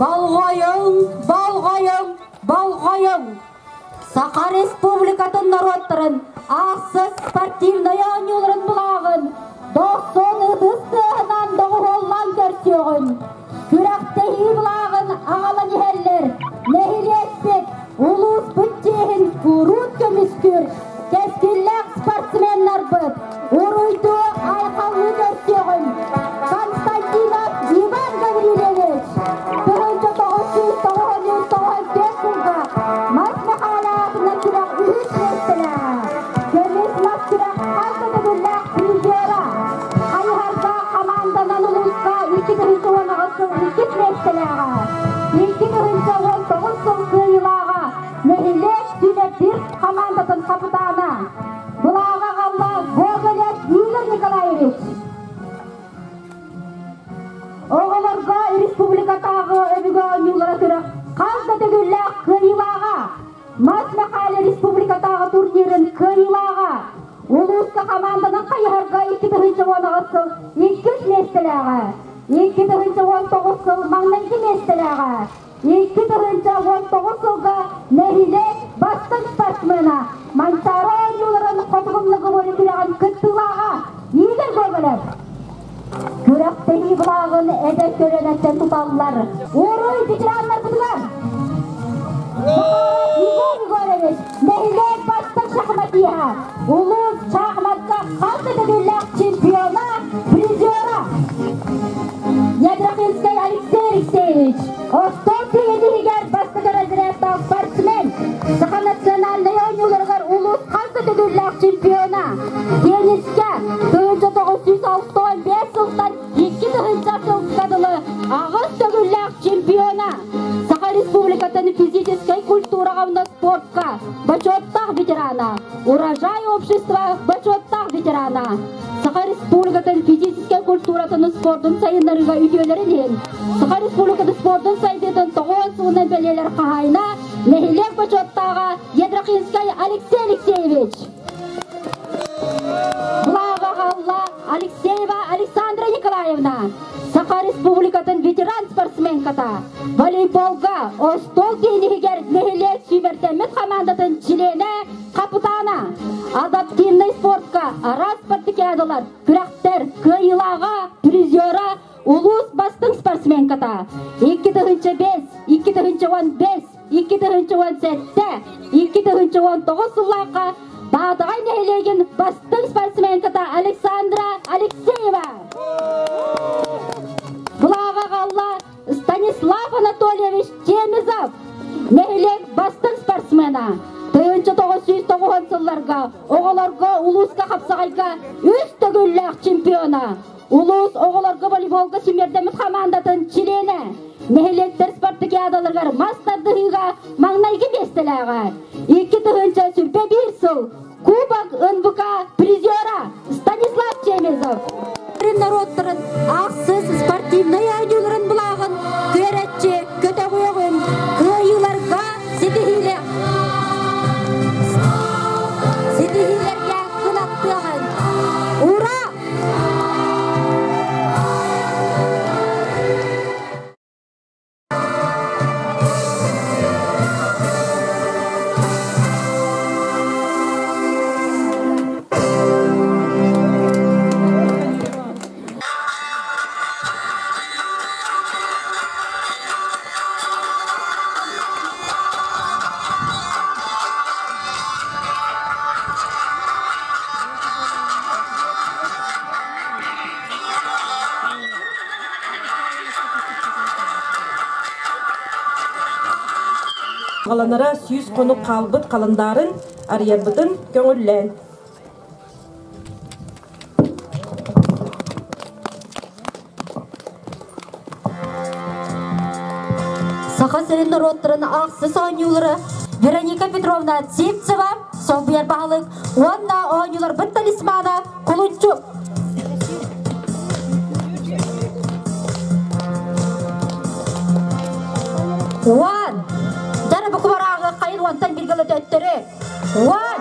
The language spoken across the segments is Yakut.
Болҕойуҥ, болҕойуҥ, болҕойуҥ! Саха Республикатын норуоттарын аахсыс спортивнай оонньууларын былааҕын дохсун ытыс тыаһынан доҕуһуоллаан көрсүөҕүн. Күрэхтэһии былааҕын аҕалан иһэллэр нэһилиэкпит, улууспут чиэһин куруут көмүскүүр кэскиллээх спортсменнарбыт уруйдуу айхаллыы көрсүөҕүн. Константинов Иван Гаврильевич, 1993-94 сылга Мас Михайло аатынан күрэх үһүс миэстэлээҕэ, көмүс мас күрэх хас да төгүллээх призера, хайыһарга хамаанданан улууска 2018 сыл иккис миэстэлээҕэ, 2019 сыл кыайыылааҕа, нэһилиэк сүүмэрдиир хамаандатын хапытаана, былааҕа аҕалла Гоголев Игорь Николаевич. Оҕолорго республикатааҕы өбүгэ оонньуулара күрэх хас да төгүллээх кыайыылааҕа, Мас Михайло республикатааҕы турнирын кыайыылааҕа, улууска хамаанданан хайыһарга 2018 сыл иккис миэстэлээҕэ, 2019 сыл маҥнайгы миэстэлээҕэ, 2019 сылга нэһилиэк бастыҥ спортсмена, Манчаары оонньууларын хотугумнугубун күрэҕин кыттыылааҕа Игорь Гоголев. Күрэхтэһии былааҕын эдэр көлүөнэттэн туталлар. Уруй ветераннарбытыгар! Егор Егорович, нэһилиэк бастыҥ шахматиһа, улуус шахматка хас да төгүллээх чемпиона, призера. Ядрахинскай Алексей Алексеевич, остуол тиһигэр бастакы разрядтаах спортсмен, Саха национальнай оонньууларыгар улуус хас да төгүллээх чемпиона, теннискэ 1965 сылтан 2000 сылга дылы аҕыс төгүллээх чемпиона, Саха Республикатын физическэй культураҕа уонна спортка бочуоттаах ветерана, Урожай общество бочуоттаах ветерана, Саха Республикатын физическэй культуратын спордун сайыннарыыга үтүөлэрин иһин Саха Республикатын спордун сайдыытын тоҕуон сылынан бэлиэлэр хаһаайына, нэһилиэк бочуоттааҕа Ядрахинскай Алексей Алексеевич. Слава Алла Алексеева Александра Николаевна, Саха Республикатын ветеран спортсменката, волейболга остуол тиһинигэр нэһилиэк сүүмэрдэммит хамаандатын чилиэнэ, хапытаана, адаптивнай спортка араас спартакиадалар, күрэхтэр кыайыылааҕа, призера, улуус бастыҥ спортсменката, 2005, 2015, 2017, 2019 сыллаахха Баатаҕай нэһилиэгин бастыҥ спортсменката Александра Алексеева. Былааҕа аҕалла Станислав Анатольевич Чемезов, нэһилиэк бастыҥ спортсмена. 1990 сылларга оҕолорго улууска хапсаҕайга үс төгүллээх чемпиона, улуус оҕолорго волейболга сүүмэрдэммит хамаандатын чилиэнэ, нэһилиэктэр спартакиадаларыгар мас тардыһыыга маҥнайгы миэстэлээҕэ, 2021 сыл Кубок НВК призера Станислав Чемезов. Норуоттарын ахсыс спортивнай оонньууларын былааҕын күөрэччи көтөҕүөҕүн кыайыыларга ситиһиилээх ситиһиилэргэ кынаттыаҕын. Ура! Аҕаланара 100 хонук хаалбыт халандаарын арыйарбытын көҥүллээн. Саха сирин норуоттарын ахсыс оонньуулара Вероника Петровна Сивцева, солбуйар баһылык уонна оонньууларбыт талисмана Кулунчук. Уон. Дьара бу кубарааҕы хайын уонтан биргала төттөрү. Уон.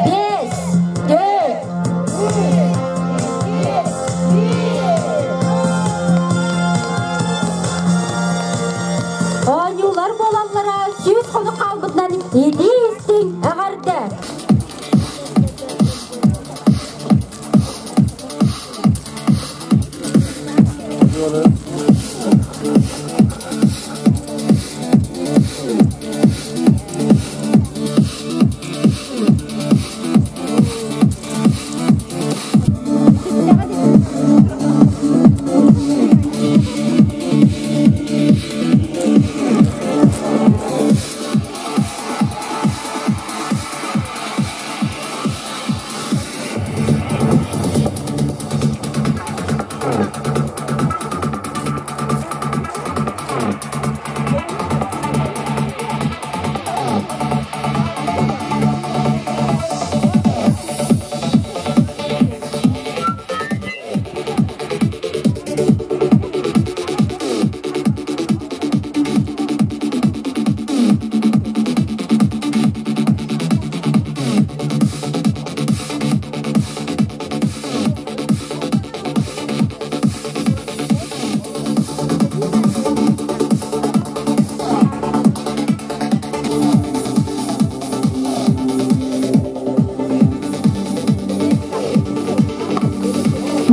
Бес. Төрт. Сахалар буолаллара 100 хонук хаалбытынан итии-истиҥ эҕэрдэ!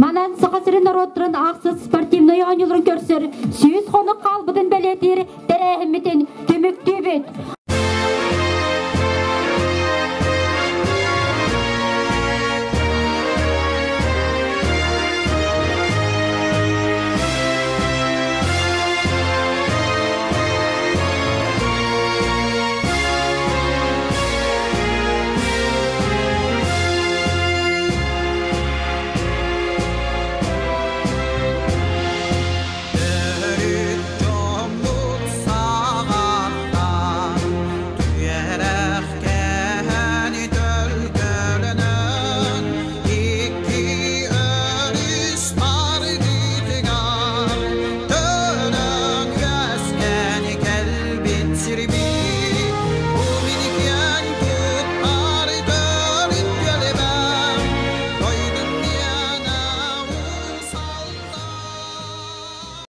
Манан Саха сирин норуоттарын ахсыс спортивнай оонньууларын көрсөр 100 хонук хаалбытын бэлиэтиир.